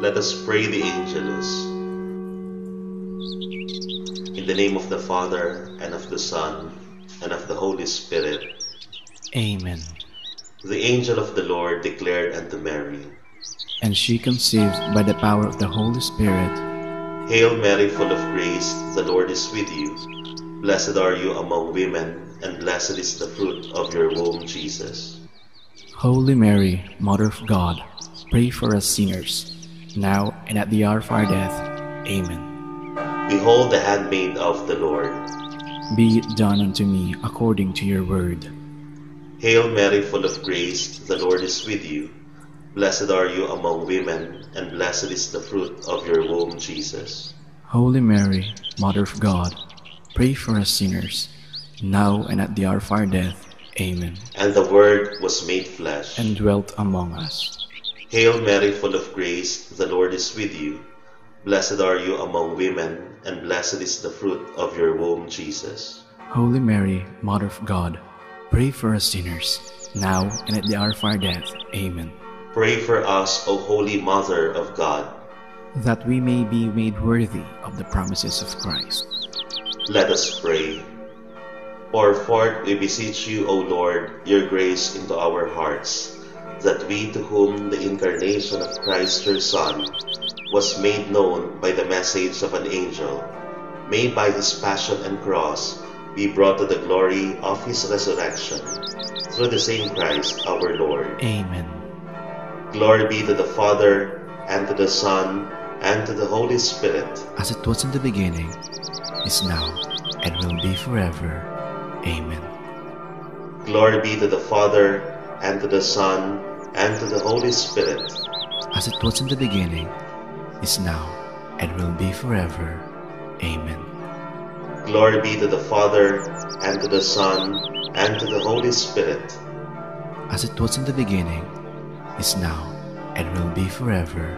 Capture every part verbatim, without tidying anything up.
Let us pray the Angelus. In the name of the Father, and of the Son, and of the Holy Spirit. Amen. The angel of the Lord declared unto Mary. And she conceived by the power of the Holy Spirit. Hail Mary, full of grace, the Lord is with you. Blessed are you among women, and blessed is the fruit of your womb, Jesus. Holy Mary, Mother of God, pray for us sinners, now and at the hour of our death. Amen. Behold the handmaid of the Lord. Be it done unto me according to your word. Hail Mary, full of grace, the Lord is with you. Blessed are you among women, and blessed is the fruit of your womb, Jesus. Holy Mary, Mother of God, pray for us sinners, now and at the hour of our death. Amen. And the Word was made flesh. And dwelt among us. Hail Mary, full of grace, the Lord is with you. Blessed are you among women, and blessed is the fruit of your womb, Jesus. Holy Mary, Mother of God, pray for us sinners, now and at the hour of our death. Amen. Pray for us, O Holy Mother of God. That we may be made worthy of the promises of Christ. Let us pray. Pour forth, we beseech you, O Lord, your grace into our hearts, that we, to whom the incarnation of Christ your Son was made known by the message of an angel, may by his passion and cross be brought to the glory of his resurrection, through the same Christ our Lord. Amen. Glory be to the Father, and to the Son, and to the Holy Spirit. As it was in the beginning, is now, and will be forever. Amen. Glory be to the Father, and to the Son, and to the Holy Spirit. As it was in the beginning, is now, and will be forever. Amen. Glory be to the Father, and to the Son, and to the Holy Spirit. As it was in the beginning, is now, and will be forever.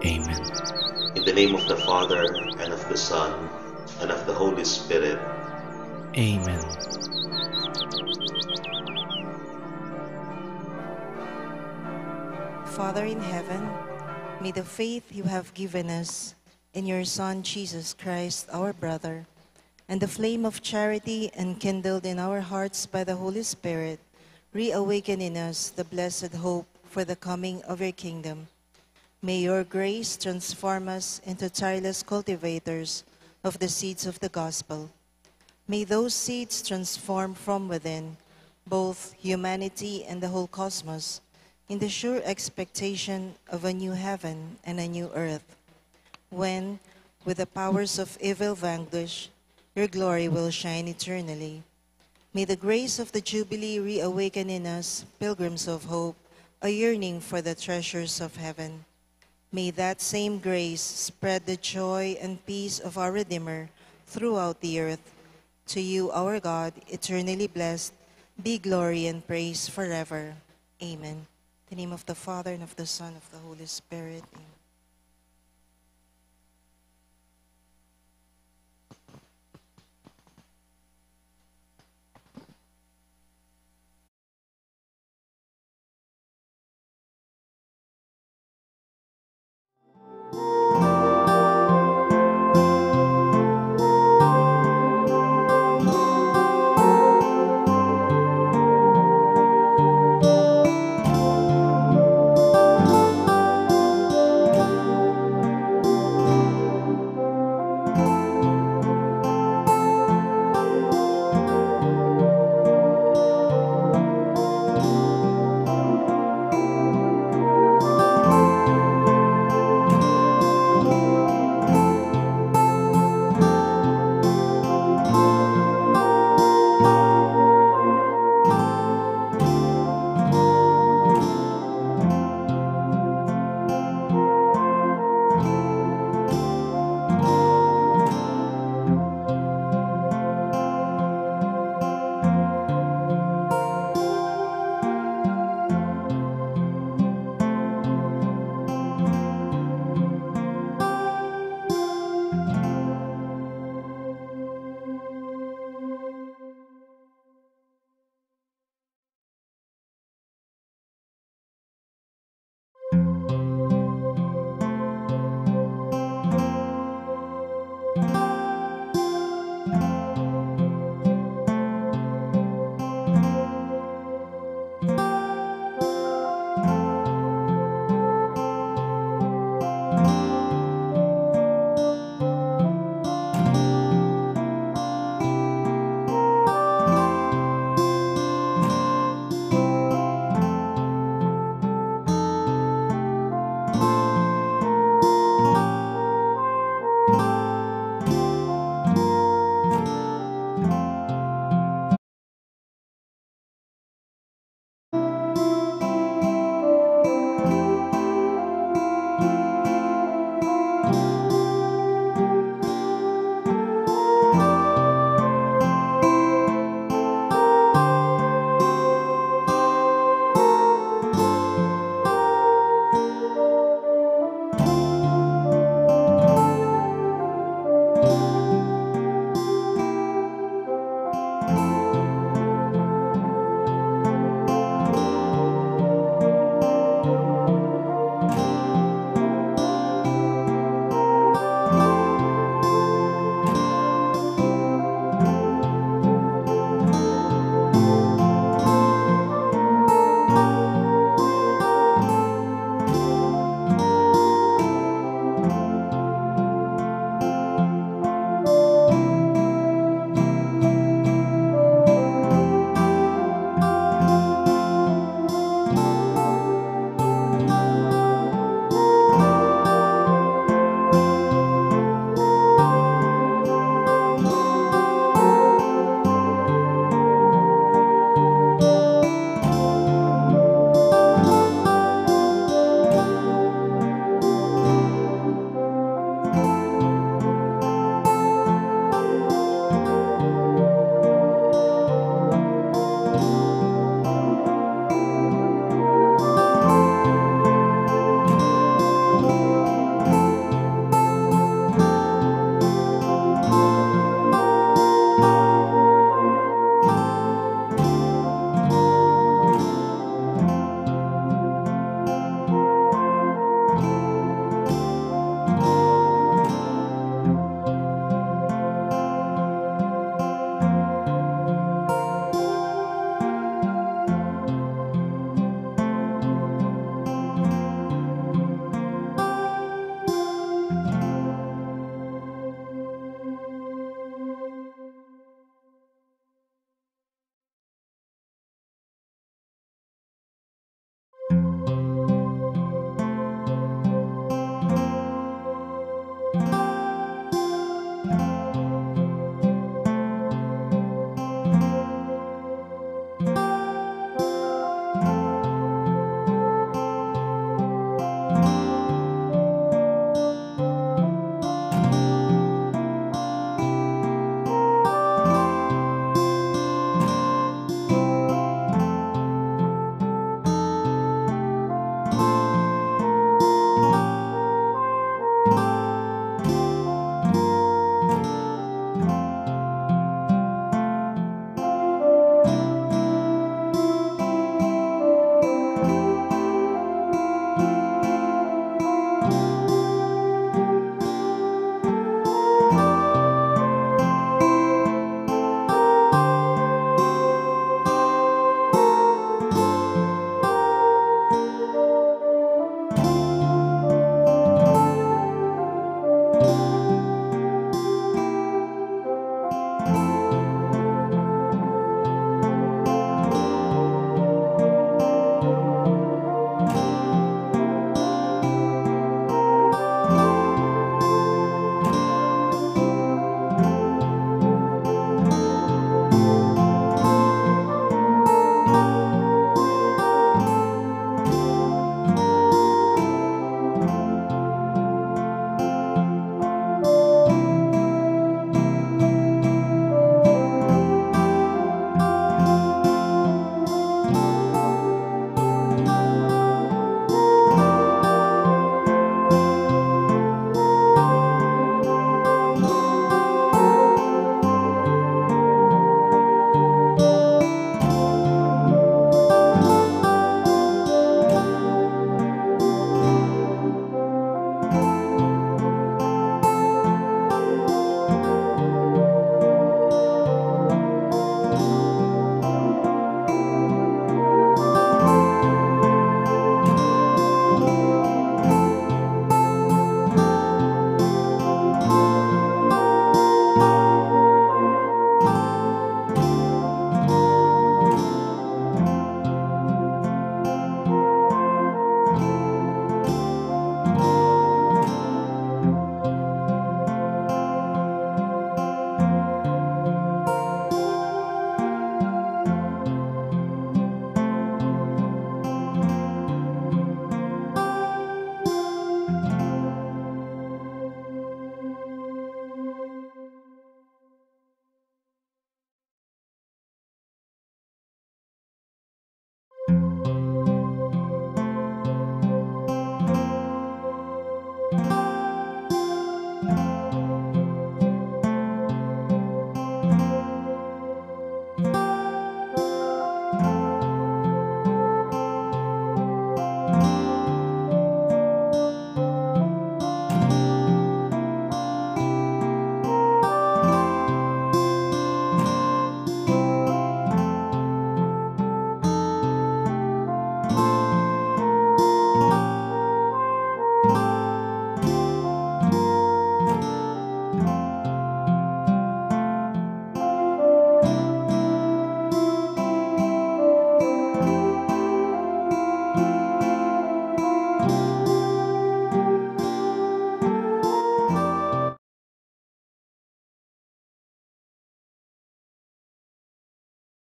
Amen. In the name of the Father, and of the Son, and of the Holy Spirit. Amen. Father in heaven, may the faith you have given us in your Son Jesus Christ, our brother, and the flame of charity enkindled in our hearts by the Holy Spirit reawaken in us the blessed hope for the coming of your kingdom. May your grace transform us into tireless cultivators of the seeds of the gospel. May those seeds transform from within both humanity and the whole cosmos in the sure expectation of a new heaven and a new earth, when, with the powers of evil vanquished, your glory will shine eternally. May the grace of the Jubilee reawaken in us, pilgrims of hope, a yearning for the treasures of heaven. May that same grace spread the joy and peace of our Redeemer throughout the earth. To you, our God, eternally blessed, be glory and praise forever. Amen. In the name of the Father, and of the Son, of the Holy Spirit. Amen.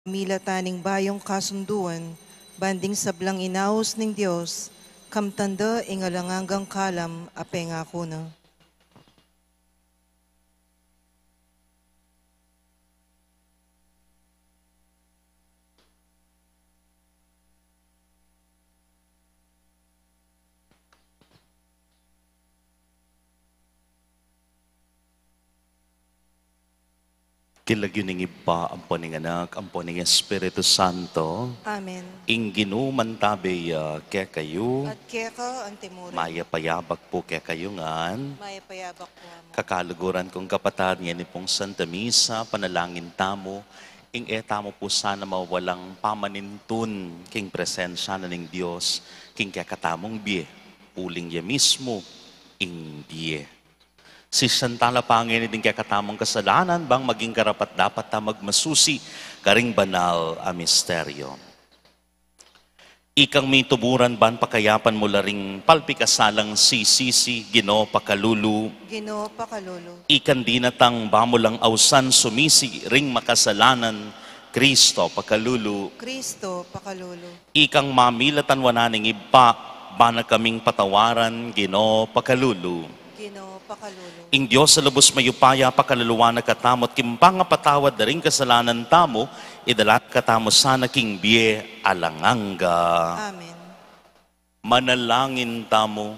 Milatan ing bayung kasunduan, ban ding sablang inaus ning Dios, kamtan da ing alang anggang kalam a pengaku na. King lagyu ning Ibpa, ampo ning Anak, ampo ning Espiritu Santo. Amen. Ing Ginu mantabe ya kekayu. At keka antimurin. Mayap a yabak pu kekayu ngan. Mayap a yabak pu, Ama. Kakaluguran kung kapatad, ngeni pung Santa Misa, panalangin tamu, ing e tamu pu sana mawalang pamanintun king presensya na ning Dios, king kekatamung bie, uling ya mismu ing bie. Sisian tala pa ngeni ding kekatamung kasalanan, bang maging karapat-dapat ta magmasusi karing banal a misteryo. Ikang mituburan ban pakayapan mu la ring palpikasalang sisisi, Ginu, pakalulu. Ginu, pakalulu. Ikang dinatang ba mu lang ausan sumisi ring makasalanan, Kristo, pakalulu. Kristo, pakalulu. Ikang mamilatan wanan ning Ibpa, ba na kaming patawaran, Ginu, pakalulu. Ginu, pakalulu. Ing Dios a lubus mayupaya pakaluluan na katamu at king pangapatawad da ring kasalanan tamu, idala na katamu sana king bie alang angga. Amen. Manalangin tamu.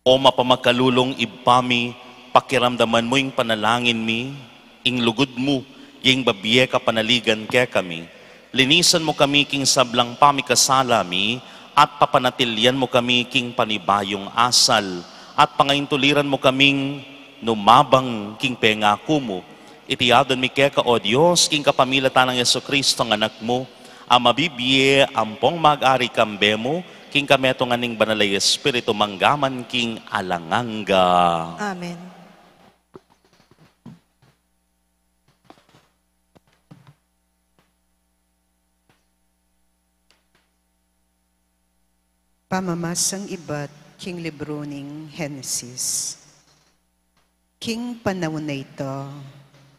O mapamakalulung Ibpa mi, pakiramdaman mu ing panalangin mi, ing lugud mu, ing babie kapanaligan kekami. Linisan mu kami king sablang pamikasala mi, at papanatilian mu kami king panibayung asal, at pangaintuliran mu kaming numabang king pengaku mu. Iti adwan mi keka, O Dios, king kapamilatan nang Jesucristo a Anak mu, a mabibie ampong mag-ari kambe mu, king kametungan ning Banal a Espiritu, mangga man king alang angga. Amen. Pamamasang ibat king libru ning Henesis. King panaun a ita,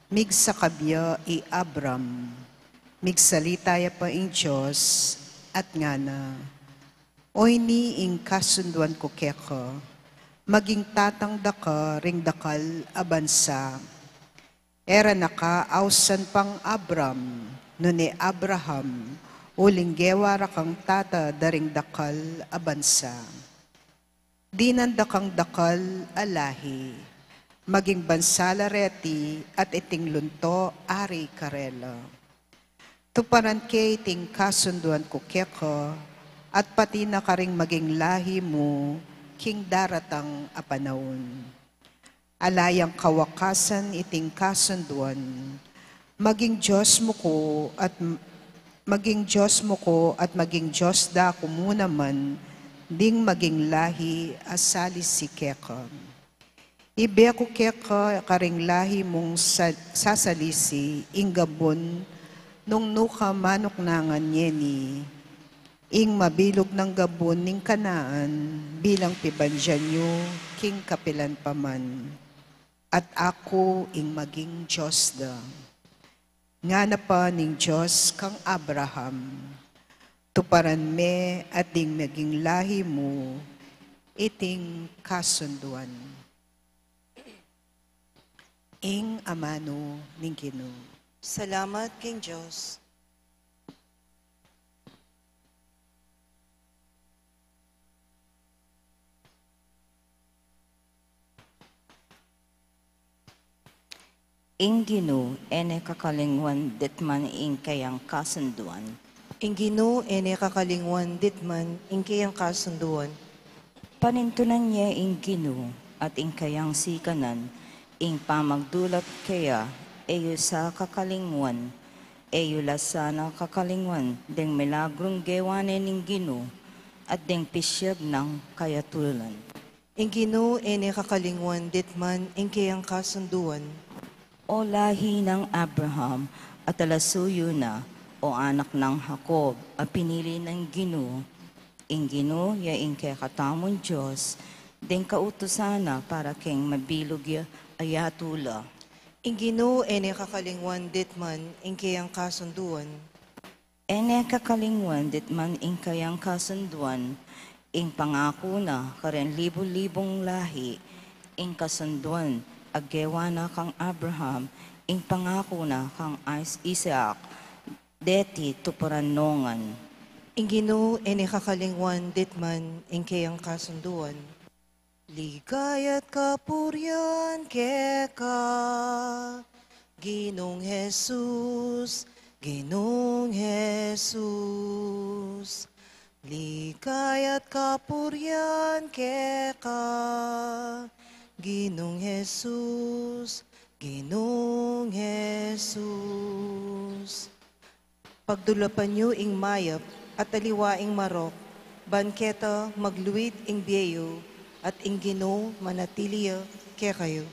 migsakab ya i Abram, migsalita ya pa ing Dios, at ngana, Oyni ing kasunduan ku keka, maging tatang da ka ring dakal a bansa. E ra na ka ausan pang Abram, nune Abraham, uling gewa ra kang tata da ring dakal a bansa. Dinan da kang dakal a lahi, maging bansa la reti at iting lunto ari karela. Tuparan ke iting kasunduan ku keka, at pati na karing maging lahi mu king daratang a panaun. Ala yang kawakasan iting kasunduan, maging Dios mu ku at m-, maging Dios mu ku at maging Dios da ku mu naman ding maging lahi a salisi keka. Ibe ku keka karing lahi mung sa-, sasalisi ing gabun nung nuka manuknangan ngeni, ing mabilug nang gabun ning Kanaan bilang pibandian yu king kapilan pa man, at aku ing maging Dios da. Ngana pa ning Dios kang Abraham, Tuparan me at ding maging lahi mu iting kasunduan. Ing amanu ning Ginu. Salamat king Dios. Ing Ginu e ne kakalingwan ditman ing keyang kasunduan. Ing Ginu e ne kakalingwan ditman ing keyang kasunduan. Panintunan ye ing Ginu at ing keyang sikanan, ing pamagdulap keya e yu sa kakalingwan, e yu la sana kakalingwan deng milagrung gewa ne ning Ginu at deng pisiag nang kayatulan. Ing Ginu e ne kakalingwan ditman ing keyang kasunduan. O lahi nang Abraham, a talasuyu na, o anak nang Jacob, a pinili ning Ginu. Ing Ginu ya ing kekatamung Dios, deng kautusan na para keng mabilug ya a yatu la. Ing Ginu e ne kakalingwan detman ing keyang kasunduan. E ne kakalingwan detman ing keyang kasunduan, ing pangaku na karen libu-libung lahi, ing kasunduan a gewa na kang Abraham, ing pangaku na kang Is-, Isaac, deti tuparan no ngan. Ing Ginu e ne kakalingwan detman ing keyang kasunduan. Ligaya't kapurian keka, Ginung Jesus, Ginung Jesus. Ligaya't kapurian keka, Ginung Jesus, Ginung Jesus. Pagdulapan yu ing mayap at aliwa ing marok, ban keta magluid ing bie yu, at ing Ginu manatili ya kekayu.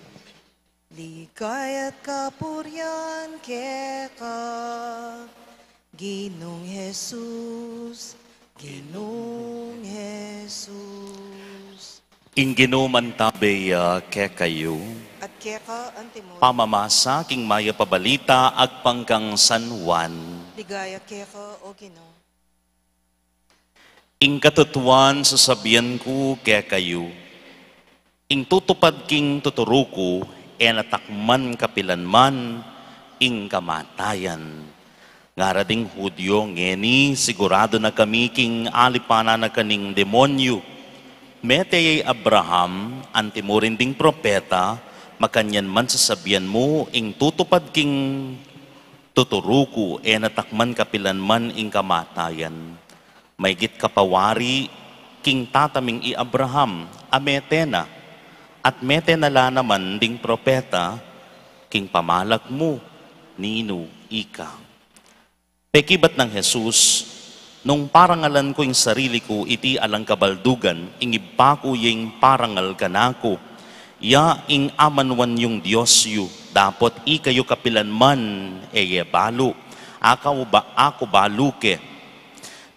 Ligaya't kapurian keka, Ginung Jesus, Ginung Jesus. Ing Ginu mantabe ya kekayu. At keka antimu. Pamamasa king mayap a balita agpang kang San Juan. Ligaya keka, O Ginu. Ing katutuan sasabian ku kekayu, ing tutupad king tuturu ku, e na takman kapilanman ing kamatayan. Ngara ding Judio, ngeni siguradu na kami king alipanan na ka ning demonyu. Mete ya i Abraham, antimurin ding propeta, makanyan man sasabian mu, ing tutupad king tuturu ku, e na takman kapilanman ing kamatayan. Maygit ka pa wari king tata ming i Abraham, a mete na, at mete na la naman ding propeta, king pamalag mu, ninu ika. Pekibat nang Jesus, nung parangalan ku ing sarili ku iti alang kabaldugan, ing Ibpa ku ya ing parangal kanaku, ya ing amanuan yung Dios yu, dapot ikayu kapilanman e ye balu, aku ba, aku balu ke.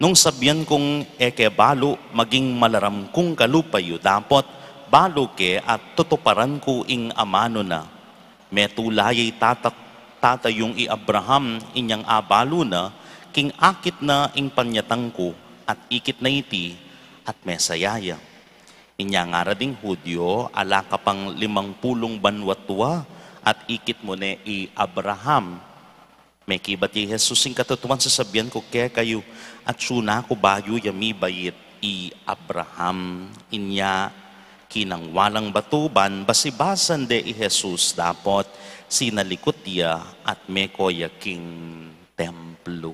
Nung sabian kung e ke balu, maging malaram kung kalupa yu, dapot balu ke at tutuparan ku ing amanu na. Metula ya i tata, tata yung i Abraham, inyang abalu na, king akit na ing panyatang ku, at ikit na iti, at mesaya ya. Inya ngara ding Judio, ala ka pang limang pulung banua tua, at ikit mu ne i Abraham. Mekibat ya i Jesus, ing katutuan sasabian ku kekayu, atsu na ku bayu ya mibait i Abraham. Inya kinangwa lang batu ban basibasan de i Jesus, dapot sinalikut ya at meko ya king templo.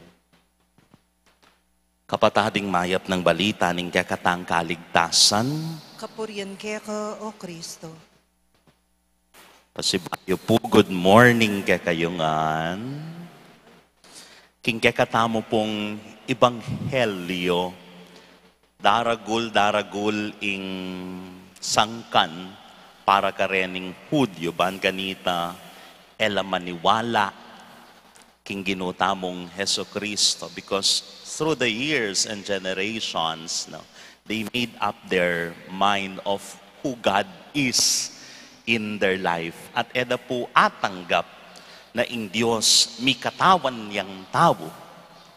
Kapatad, ing mayap nang balita ning kekatang kaligtasan. Kapurian keka, O Kristo. Pasibayu pu, good morning kekayu ngan. King kekatamu pung ebanghelyo, daragul, daragul ing sangkan para karening Judio, ban kanita e la maniwala king Ginu tamung Jesucristo, because through the years and generations, no, they made up their mind of who God is in their life. At e da pu atanggap na ing Dios mikatawan yang tau,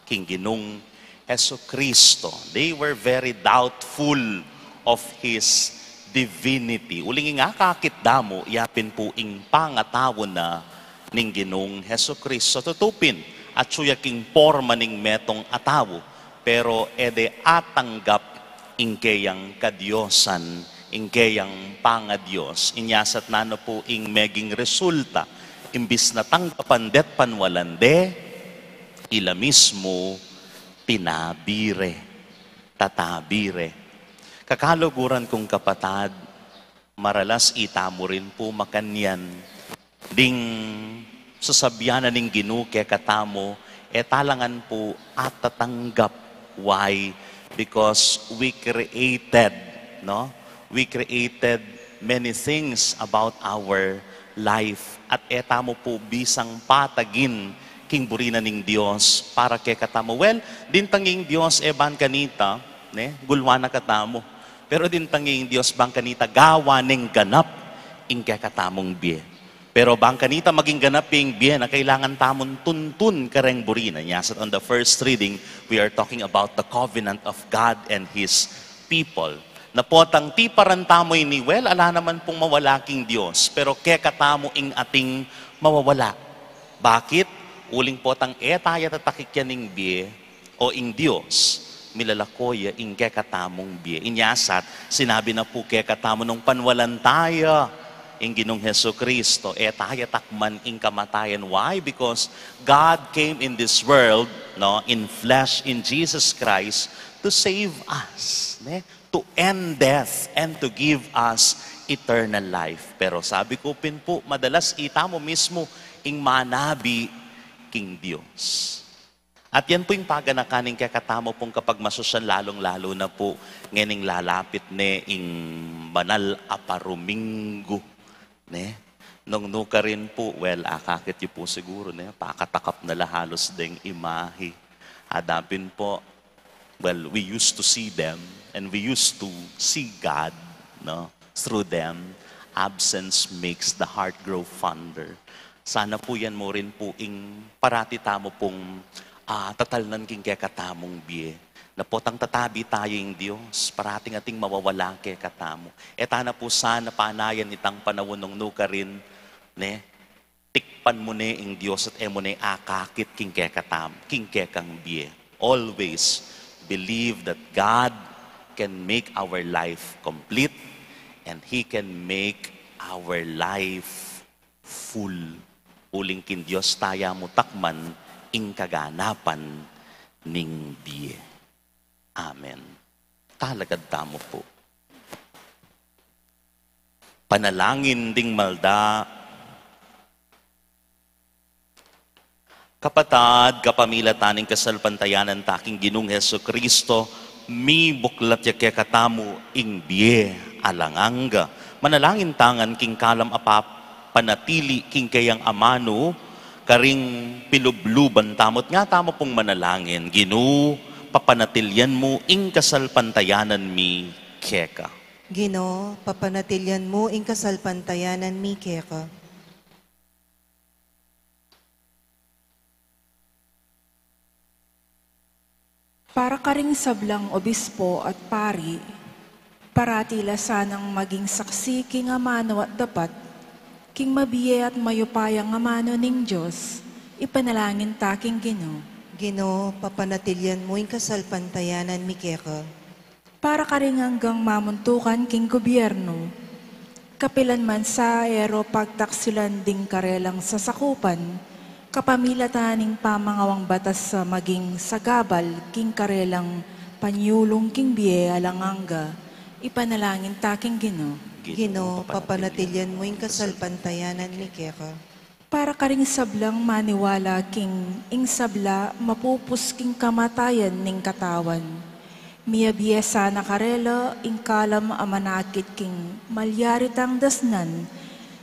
king Ginung Jesucristo. They were very doubtful of his divinity. Uling ing akakit da mu, ya pin pu ing pangatau na ning Ginung Jesucristo. Tutu pin, atsu ya king porma ning metung a tau, pero e de atanggap ing keyang kadiosan, ing keyang pangadios. Inya sat nanu pu ing meging resulta, imbis na tanggapan de at panwalan de, ila mismu pinabi re, tatabi re. Kakaluguran kung kapatad, maralas itamu rin pu makanyan. Ding sasabian na ning Ginu kekatamu, e ta la ngan pu atatanggap. Why? Because we created, no? We created many things about our life. At e tamu pu bisang patagin king buri na ning Dios para kekatamu. Well, dintang ing Dios e ban kanita, ne? Gulwan na katamu. Pero dintang ing Dios ban kanita, gawan neng ganap ing kekatamung bie. Pero bang kanita maging ganap ing bie na kailangan tamun tuntun kareng buri na. Nya, sa on the first reading, we are talking about the covenant of God and His people. Na potang tiparan tamu ini, well, ala naman pung mawala king Dios, pero kekatamu ing ating mawawala. Bakit? Uling potang e taya tatakit ya ning bie, o ing Dios, milalako ya ing kekatamung bie. Inya sat, sinabi na pu kekatamu nung panwalan taya ing Ginung Jesucristo, e taya takman ing kamatayan. Why? Because God came in this world, no, in flesh, in Jesus Christ, to save us, ne? To end death and to give us eternal life. Pero sabi ku pin pu, madalas itamu mismu ing manabi king Dios. At yan pu ing paganakan ning kekatamu pung kapagmasusyan, lalung-lalu na pu ngening lalapit ne ing banal a paruminggu, ne? Nung nukarin pu, well, akakit yu pu siguru, ne? Pakatakap na la halus deng imahe. Adapin pu, well, we used to see them and we used to see God, no? Through them. Absence makes the heart grow fonder. Sana pu yan mu rin pu ing parati tamu pung, ah, tatalnan king kekatamung bie. Na potang tatabi taya ing Dios, parating ating mawawala kekatamu. E ta na pu sana panayan itang panaun nung nukarin, ne? Tikpan mu ne ing Dios at e mu ne akakit king kekatam, king kekang bie. Always believe that God can make our life complete and He can make our life full. Uling king Dios taya mu takman ing kaganapan ning bie. Amen. Talakad tamu pu. Panalangin ding malda. Kapatad, kapamilatan ning kasalpantayanan ta king Ginung Jesucristo, mibuklat ya kekatamu ing bie alang angga. Manalangin ta ngan king kalam a papanatili king keyang amanu, karing pilubluban tamu. At nga tamu pung manalangin, Ginu, papanatilian mu ing kasalpantayanan mi keka. Ginu, papanatilian mu ing kasalpantayanan mi keka. Para karing sablang obispo at pari, parati la sanang maging saksi king amanu at dapat, king mabie at mayupayang amanu ning Dios, ipanalangin ta king Ginu. Ginu, papanatilian mu ing kasalpantayanan mi keka. Para karing anggang mamuntukan king gobyerno, kapilan man sa e ro pagtaksilan ding karelang sasakupan, kapamilatan ning pamangawang batas a maging sagabal king karelang panyulung king bie alang angga, ipanalangin ta king Ginu. Ginu, papanatilian mu ing kasalpantayanan mi keka. Para karing sablang maniwala king ing sabla mapupus king kamatayan ning katawan, miyabie sana karela ing kalam a manakit king malyari tang dasnan,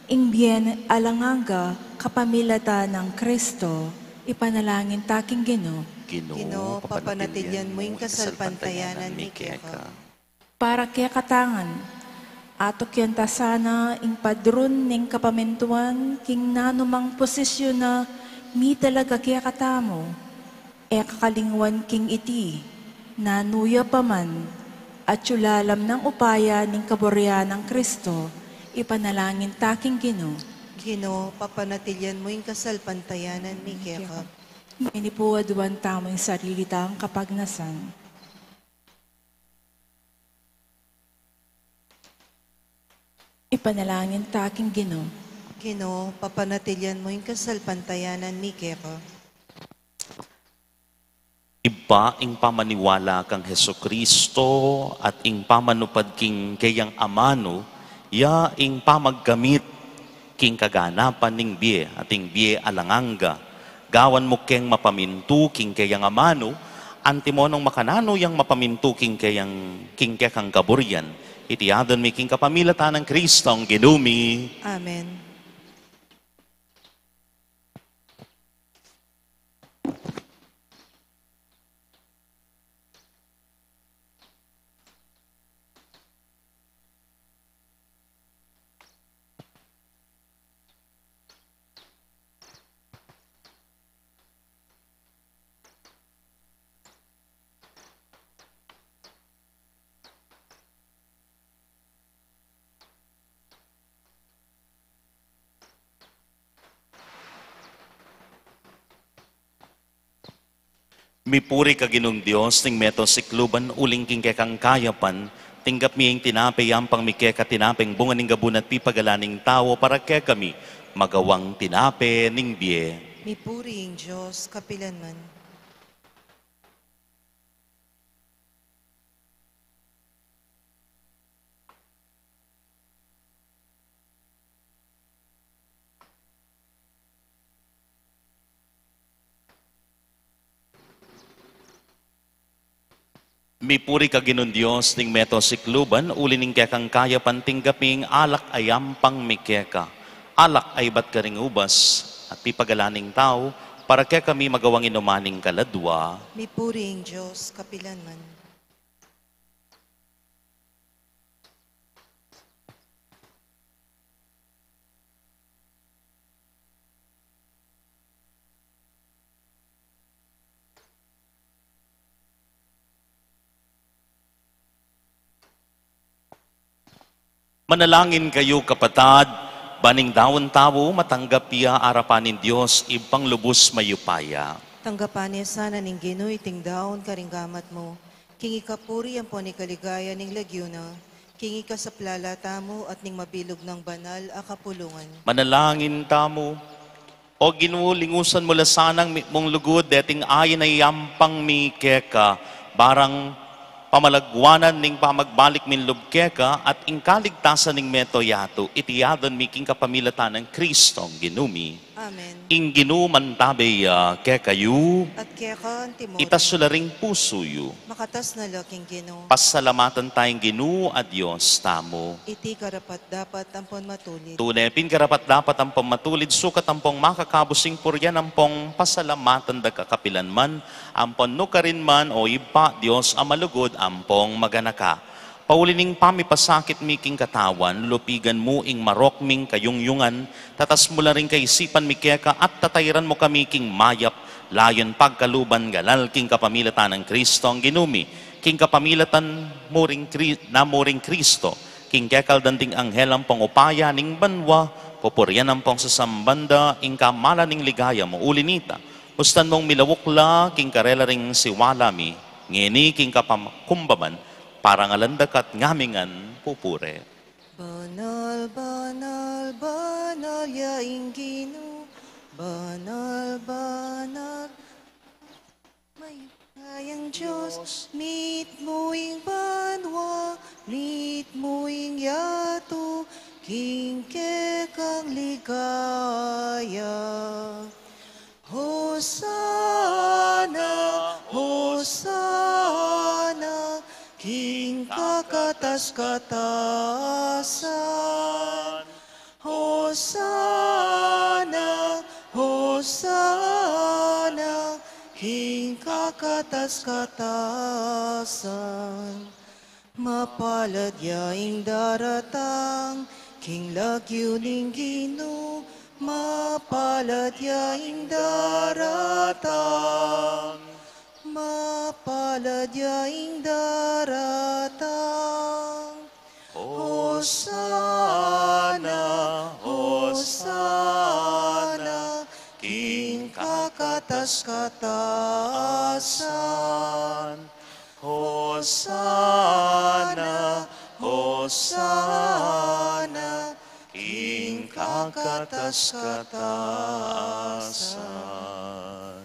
ing bie alang angga kapamilatan nang Kristo, ipanalangin ta king Ginu. Ginu, papanatilian mu ing kasalpantayanan mi keka. Para kekatamu ngan, atukyan ta sana ing padrun ning kapamintuan king nanumang posisyun a mitalaga kekatamu. E kakalingwan king iti, nanu ya pa man, atyu lalam nang upaya ning kaburian nang Kristo, ipanalangin ta king Ginu. Ginu, papanatilian mu ing kasalpantayanan mi keka. Ngeni pu aduan tamu ing sarili tang kapagnasan. Ipanalangin ta king Ginu. Ginu, papanatilian mu ing kasalpantayanan mi keka. Ibpa, ing pamaniwala kang Jesucristo at ing pamanupad king keyang amanu, ya ing pamagkamit king kaganapan ning bie at ing bie alang angga. Gawan mu keng mapamintu king keyang amanu, antimo nung makananu yang mapamintu king keyang, king kekang kaburian. Iti adwan mi king kapamilatan nang Kristong Ginu mi. Amen. Mipuri ka Ginung Dios ning meto sikluban, uling king kekang kayapan tinggap mi ing tinape yampang mi keka, tinapeng bunga ning gabun at pipagalan ning tau, para kekami magawang tinape ning bie. Mipuri ing Dios kapilanman. Mipuri ka Ginung Dios ning meto sikluban, uli ning kekang kayapan tinggap mi ing alak a yampang mi keka. Alak a ibat karing ubas at pipagalan ning tau, para kekami magawang inuman ning kaladua. Mipuri ing Dios kapilanman. Manalangin kayu, kapatad, ban ing daun tau matanggap ya arapan ning Dios Ibpang lubus mayupaya. Tanggapan na sana ning Ginu iting daun karing gamat mu, king ikapuri ampon ikaligaya ning lagyu na, king ikasaplala tamu at ning mabilug nang banal a kapulungan. Manalangin tamu. O Ginu, lingusan mu la sanang mitmung lugud deting ain a yampang mi keka, barang pamalagwanan ning pamagbalik min lub keka at ing kaligtasan ning meto yatu, iti aduan mi king kapamilatan nang Kristong Ginu mi. Amen. Ing Ginu mantabe ya kekayu. At keka antimu rin. Itas yu la ring pusu yu. Makatas na la king Ginu. Pasalamatan taya ing Ginu a Dios tamu. Iti karapat-dapat ampon matulid. Tune pin karapat-dapat ampon matulid, sukat ampong makakabus ing purian ampong pasalamatan da ka kapilanman, ampon nukarin man, o Ibpa, Dios a malugud ampong maganaka. Pauli ning pamipasakit mi king katawan, lulupigan mu ing marok ming kayungyungan, tatas mu la ring kaisipan mi keka at tatairan mu kami king mayap, layun pagkaluban galal king kapamilatan nang Kristong Ginu mi, king kapamilatan mu ring Kri-, na mu ring Kristo, king kekal da ding anghel ampong upaya ning banua, pupurian ampong sasamban da ing kamalan ning ligaya mu. Uli nita, ustan mung milauk la king karela ring siwala mi, ngeni king kapam-, kumbaban, parangalan da ka at ngamingan pupuri. Banal, banal, banal ya ing Ginu, banal, banal, mayupayang Dios, mitmu ing banua, mitmu ing yatu, king kekang ligaya. Hosana, Hosana, king kakatas-katasan. Hosana, Hosana, king kakatas-katasan. Mapalad ya ing daratang king lagyu ning Ginu, mapalad ya ing daratang, mapalad ya ing daratang. Hosana, Hosana, king kakatas-katasan. Hosana, Hosana, king kakatas-katasan.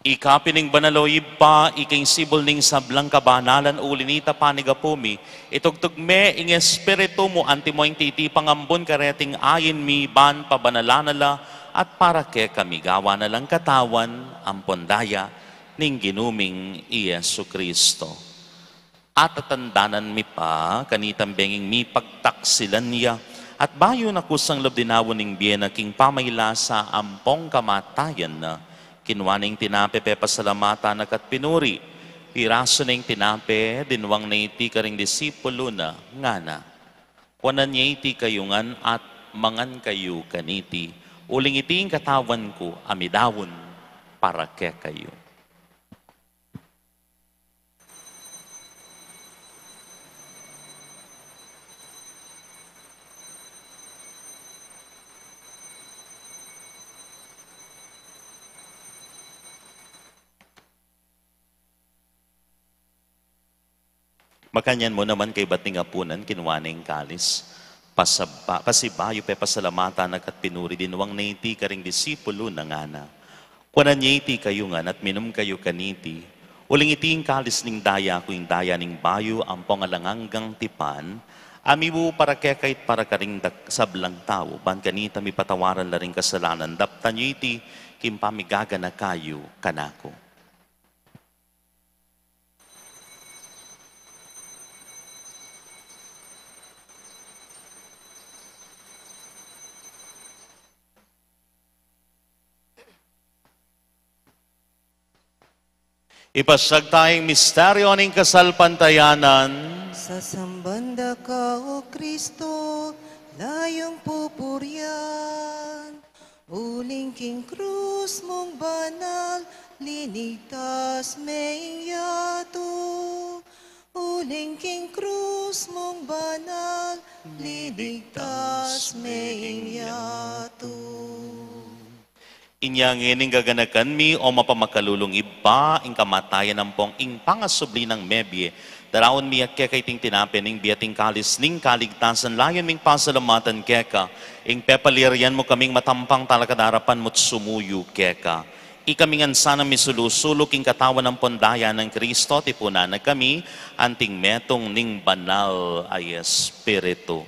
Ika pin ing banal, o Ibpa, ika ing sibul ning sablang kabanalan, uli nita panigapu mi, itugtug me ing Espiritu mu antimo ing titipang ambun kareting ain mi, ban pabanalan na la at para kekami gawan na lang katawan ampon daya ning Ginu ming i Jesucristo. Atatandanan mi pa kanitang benging mipagtaksilan ya, at bayu na kusang lub dinaun ing bie na king pamailasa ampong kamatayan na, kinua ne ing tinape, pepasalamatan na ka at pinuri, pirasu ne ing tinape, dinwang ne iti karing disipulu na, ngana: Kuanan ye iti kayu ngan at mangan kayu kaniti, uling iti ing katawan ku a midaun para kekayu. Makanyan mu naman kaybat ning apunan, kinua ne ing kalis, pasaba-, pasibayu pepasalamatan na ka't pinuri, dinwang ne iti karing disipulu na, ngana: Kuanan ye iti kayu ngan at minum kayu kaniti, uling iti ing kalis ning daya ku, ing daya ning bayu ampong alang anggang tipan, a mibubu para kekayu at para karing dak-, sablang tau, ban kanita mipatawaran la ring kasalanan. Daptan yu iti king pamigaganaka yu kanaku. Ipasyag taya ing misteryo ning kasalpantayanan. Sasamban da ka, O Kristo, layung pupurian. Uling king krus mung banal, linigtas me ing yatu. Uling king krus mung banal, linigtas me ing yatu. Inya ngeni gaganakan mi, o mapamakalulung Ibpa, ing kamatayan ampong ing pangasubli nang mebie, daraun mi keka iting tinape ning bie at ing kalis ning kaligtasan, layun ming pasalamatan keka ing pepaliarian mu kaming matampang talakad king arapan mu't sumuyu keka. Ikami ngan sana misulu-sulu king katawan ampon daya nang Kristo, tipunan na kami anting metung ning Banal a Espiritu.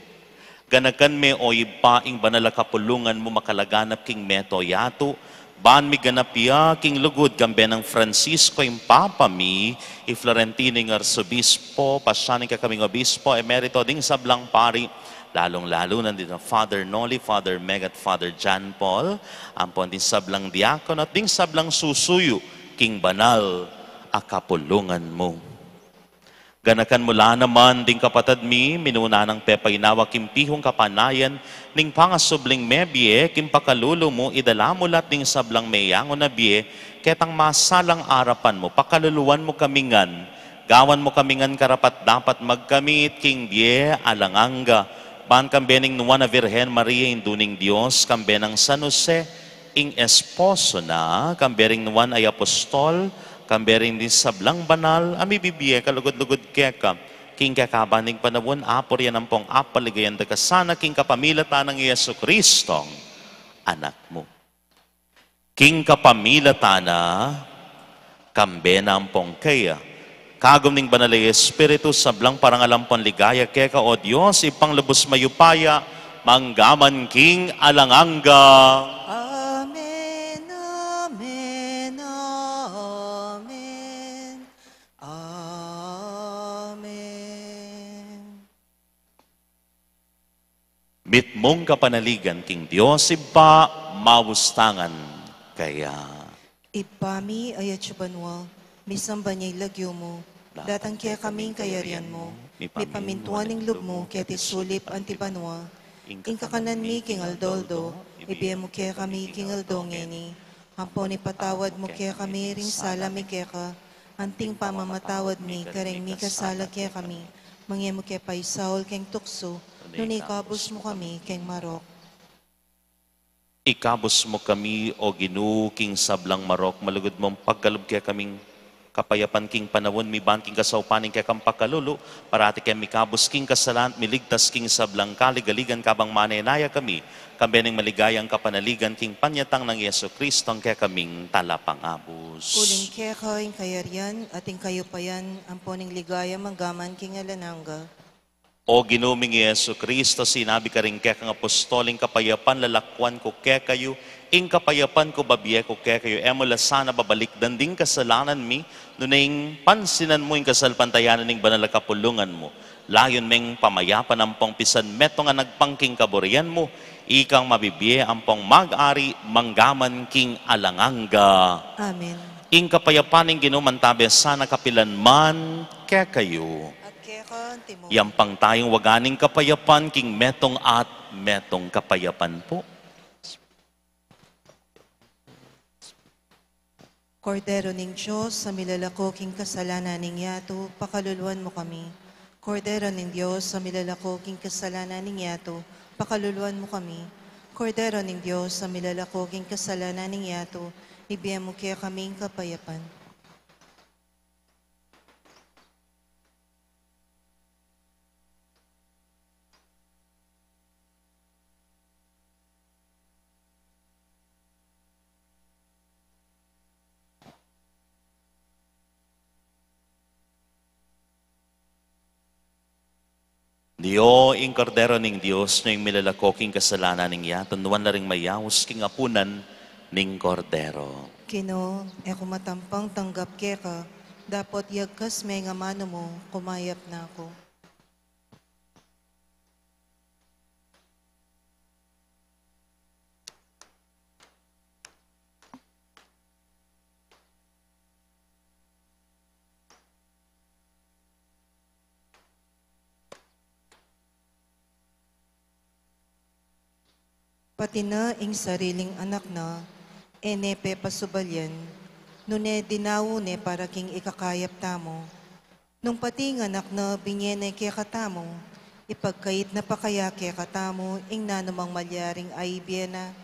Ganakan me, O Ibpa, ing banal a kapulungan mu makalaganap king meto yatu, ban miganap ya king lugud kambe nang Francisco ing Papa mi, i Florentino ing Arsobispo, pasian ing kekaming Obispo Emerito, ding sablang pari, lalung-lalu na ding Father Noli, Father Meg at Father John Paul, ampon ding sablang diakono at ding sablang susuyu king banal a kapulungan mu. Ganakan mu la naman ding kapatad mi minuna nang pepainawa king pihung kapanayan ning pangasubling mebie, king pakalulu mu idala mu la at ding sablang meyangu na bie ketang masalang arapan mu. Pakaluluan mu kami ngan, gawan mu kami ngan karapat-dapat magkamit king bie alang angga, ban kambe ning Nuan a Virgen Maria, Indu ning Dios, kambe nang San Jose, ing esposo na, kambe ring nuan a apostol, kambe ring ding sablang banal a mibibie kalugud-lugud keka king kekaban ning panaun, apurian ampong apaligayan da ka sana king kapamilatan nang Jesucristong Anak mu. King kapamilatan na, kambe na ampong keya, kagum ning Banal a Espiritu, sablang parangal ampon ligaya keka, O Dios, Ibpang lubus mayupaya, mangga man king alang angga. Amen, amen, amen, amen. Mitmung kapanaligan king Dios Ibpa, mamustangan kaya. Ibpa mi, atsu ka banua, misamban ya ing lagyu mu, datang kekami ing kayarian mu, mipamintuan ing lub mu keti sulip anti banua. Ing kakanan mi king aldo-aldo, ibie mu kekami king aldo ngeni. Ampon ipatawad mu kekami ring sala mi keka, anting pamamatawad mi kareng mikasala kekami. Manga e mu ke paisaul king tuksu, nune ikabus mu kami king marok. Ikabus mu kami, O Ginu, king sablang marok, malugud mung pagkalub kekaming kapayapan king panaun mi, ban king kasaupan ning kekang pakalulu, parati keng mikabus king kasalan, miligtas king sablang kaligaligan, kabang manenaya kami kambe ning maligayang kapanaligan king panyatang nang Jesucristong kekaming Talapangabus. Uling keka ing kayarian, at ing kayupayan, ampon ing ligaya, mangga man king alang angga. O Ginu ming Jesucristo, sinabi karing kekang apostol, ing kapayapan lalakwan ku kekayu, ing kapayapan ku babie ku kekayu, e mu la sana babalikdan ding kasalanan mi, nune ing pansinan mu ing kasalpantayanan ning banal a kapulungan mu. Layun meng pamayapan ampong pisan metung a nagpang king kaburian mu, ikang mabibie ampong mag-ari mangga man king alang angga. Amen. Ing kapayapan ning Ginu mantabe sana kapilan man kekayu. At keka anti mu. Yampang tayung wagan ing kapayapan king metung at metung kapayapan pu. Kordero ning Dios, a milalako king kasalanan ning yatu, pakaluluan mu kami. Kordero ning Dios, a milalako king kasalanan ning yatu, pakaluluan mu kami. Kordero ning Dios, a milalako king kasalanan ning yatu, ibie mu kekami ing kapayapan. Dio ing Kordero ning Dios, nia ing milalako king kasalanan ning yatu. Nuan la ring mayaus king apunan ning Kordero. Ginu, e ku matampang tanggap keka, dapot yagkas me ing amanu mu, kumayap na ku. Pati na ing sariling anak na, e ne pepasubalian, nune dinau ne para king ikakayap tamu. Nung pati ing anak na binye ne kekatamu, ipagkait na pa kaya kekatamu ing nanumang malyaring aibie na?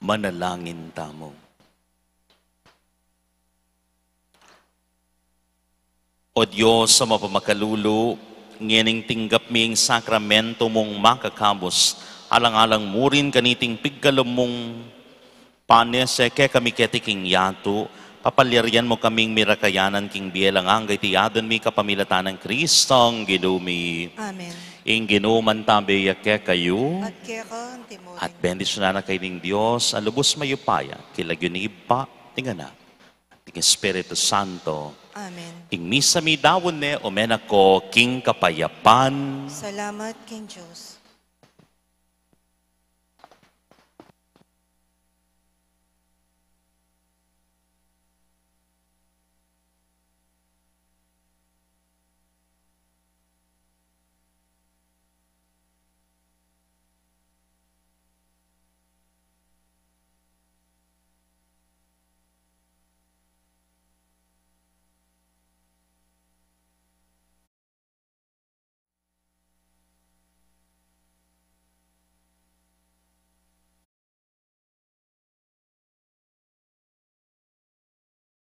Manalangin tamu. O Dios a mapamakalulu, ngening tinggap mi ing sakramento mung makakabus, alang-alang mu rin kaniting pigkalub mung panese kekami keti king yatu, papalyarian mu kaming mirakayanan king bie alang angga. Iti adwan mi kapamilatan nang Kristong Ginu mi. Amen. Ing Ginu mantabe ya kekayu. At keka anti mu rin. At bendisyunan na kayu ning Dios a lubus mayupaya, king lagyu ning Ibpa, ning Anak, at ning Espiritu Santo. Amen. Ing misa mi daun ne, ume na ko king kapayapan. Salamat king Dios.